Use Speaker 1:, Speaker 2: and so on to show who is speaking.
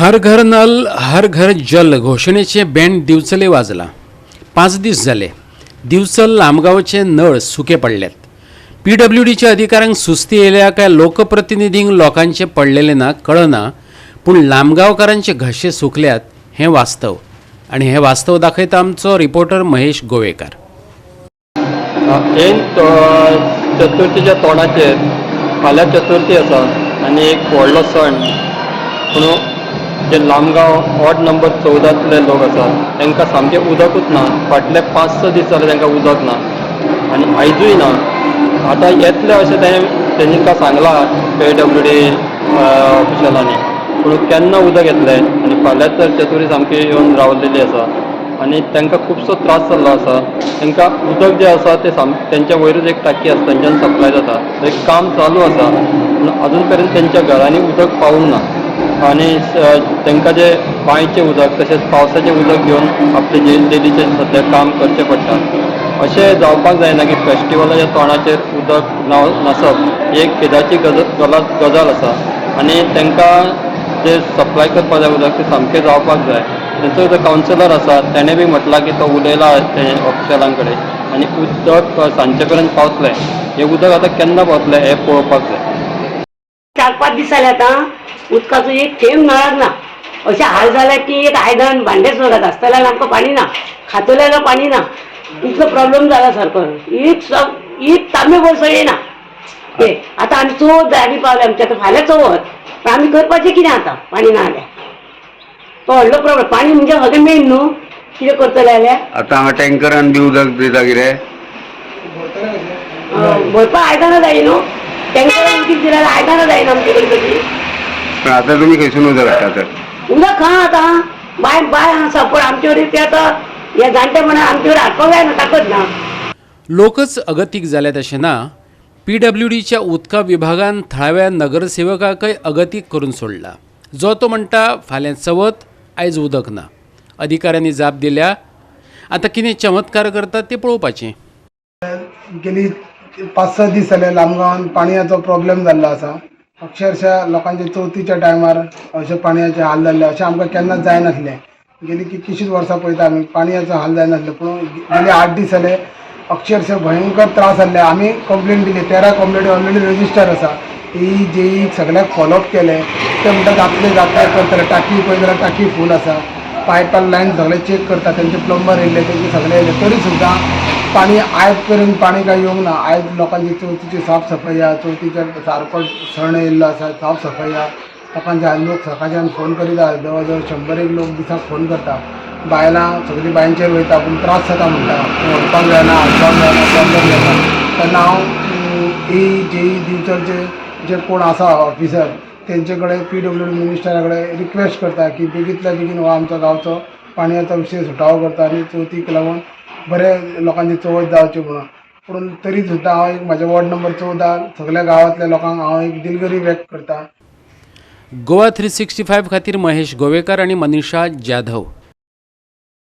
Speaker 1: हर घर नल हर घर जल घोशणेचें बँड दिवचले वाजलां. 5 दीस जाले, दिवचल लामगांवचे नळ सुके पडल्यात. पीडब्ल्यूडीच्या अधिकाऱ्यांक सुस्ती येयल्या काय लोकप्रतिनिधींक लोकांचे पडलेलें ना, कळना. पूण लामगांवकारांचे घशे सुकल्यात हें वास्तव आनी हें वास्तव दाखयता आमचो रिपोर्टर महेश गोवेकार.
Speaker 2: ऐन चतुर्थीच्या तोंडाचेर, फाल्यां चतुर्थी आसा आनी एक व्हडलो सण. पूण जे लामगांव वॉर्ड नंबर 14तले लोक आसा, तांकां सामकें उदकूच ना. फाटले 5-6 दीस जाले तांकां उदक ना आनी आयजूय ना. आतां येतलें अशें तें तेंकां सांगलां पीडब्ल्यूडी ऑफिशलांनी, पूण केन्ना उदक येतलें? आनी फाल्यां तर चतुर्थी सामकी येवन रावलेली आसा आनी तांकां खुबसो त्रास जाल्लो आसा. तांकां उदक जें आसा तें तेंच्या वयरूच एक टाकी आसा, तेंच्यान सप्लाय जाता. थंय काम चालू आसा, पूण अजून पर्यंत तेंच्या घरांनी उदक पावूंक ना आनी तांकां जें बांयचें उदक तशेंच पावसाचें उदक घेवन आपलें जे डेलीचें सद्या काम करचें पडटा. अशें जावपाक जायना की फेस्टिवलाच्या तोंडाचेर उदक नासप ही एक खेदाची गजाल आसा आनी तांकां जे सप्लाय करपाक जाय उदक, तें सामकें जावपाक जाय. तेंचो जो कावन्सिलर आसा, तेणें बी म्हटलां की तो उलयला ते ऑफिशलां कडेन आनी उदक सांजचे पर्यंत पावतलें. हें उदक आतां केन्ना पावतलें हें पळोवपाक जाय.
Speaker 3: 4-5 दीस जाले, आतां उदकाचो एक थेंब नळाक ना. अशें हाल जाले की एक आयदन भांडे सुद्दां घासतले जाल्यार आमकां पाणी ना, खातले जाल्यार पाणी ना. इतलो प्रॉब्लेम जाला सारको. एक तांबे भर येना ते. आतां आमी चवथ लागीं पावले आमच्या, आतां फाल्यां चवथ, पण आमी करपाचें कितें आतां पाणी ना जाल्यार? तो व्हडलो प्रॉब्लेम. पाणी म्हणजे सगळें मेन न्हू. कितें करतले जाल्यार?
Speaker 4: आतां हांगा टँकरान बी उदक दिता कितें?
Speaker 3: भरपाक आयदनां जाय न्हू. टँकरान उदीक दिल्यार आयदनां जायना आमचे कडेन कशी.
Speaker 4: पण आतां तुमी खंयसून उदक हाडटा तर?
Speaker 3: उदक खा आतां बाय बाय आसा, पण आमचे कडेन ते आतां ह्या जाणटेपणान आमचे कडेन हाडपाक जायना, ताकद ना.
Speaker 1: लोकच अगतीक जाल्यात अशें ना. पीडब्ल्यूडीच्या उदका विभागान थळाव्या नगरसेवकाकय अगतीक करून सोडला. जो तो म्हणटा, फाल्यां चवथ, आयज उदक ना. अधिकाऱ्यांनी जाप दिल्या. आतां कितें चमत्कार करतात ते पळोवपाचें.
Speaker 5: गेली 5-6 दीस जाले, लामगांवान पाणयाचो प्रॉब्लेम जाल्लो आसा. अक्षरशः लोकांचे चवथीच्या टायमार अशें पाणयाचे हाल जाल्ले, अशें आमकां केन्नाच जायनासलें. गेली कितलीशींच वर्सां पळयता आमी, पाणयाचो हाल जायनासले. पूण गेले 8 दीस जाले, अक्षरशः भयंकर त्रास जाल्ले. आमी कंप्लेन दिली, 13 कंप्लेनी ऑलरेडी रजिस्टर आसा. ई, जेई सगळ्याक फॉलोअप केले. ते म्हणटात जातले, जातले, करतले. टाकी पळयत जाल्यार टाकी फूल आसा. पायपान लायन सगळे चॅक करता. तेंचे प्लंबर येयल्ले, तेंचे सगळे येयले, तरी सुद्दां पाणी आयज पर्यंत पाणी काय येवंक ना. आयज लोकांची चवथीची साफ सफाई आहा, चवथीच्या सारको सण येयल्लो आसा, साफ सफाई आहा लोकांच्या. लोक सकाळच्यान फोन करीत आहा. जवळ जवळ 100 एक लोक दिसाक फोन करता. बायलां सगळीं बांयचेर वयता, पूण त्रास जाता म्हणटा, व्हरपाक जायना, हाडपाक जायना, प्रॉब्लेम जाता. तेन्ना हांव ई, जेई, दिवचलचे जे कोण आसा ऑफिसर, तेंचे कडेन, पीडब्ल्यूडी मिनिस्टरा कडेन रिक्वेस्ट करता की बेगींतल्या बेगीन हो आमचो गांवचो पाणयाचो विशय सुटावो करता आनी चवथीक लागून बरे लोकांची चवथ जावची म्हणून. पूण तरी सुद्दां हांव एक म्हाज्या वॉर्ड नंबर 14 सगल्या गांवांतल्या लोकांक हांव एक दिलगिरी व्यक्त करता.
Speaker 1: गोवा 365 खातीर महेश गोवेकर आणि मनीषा जाधव.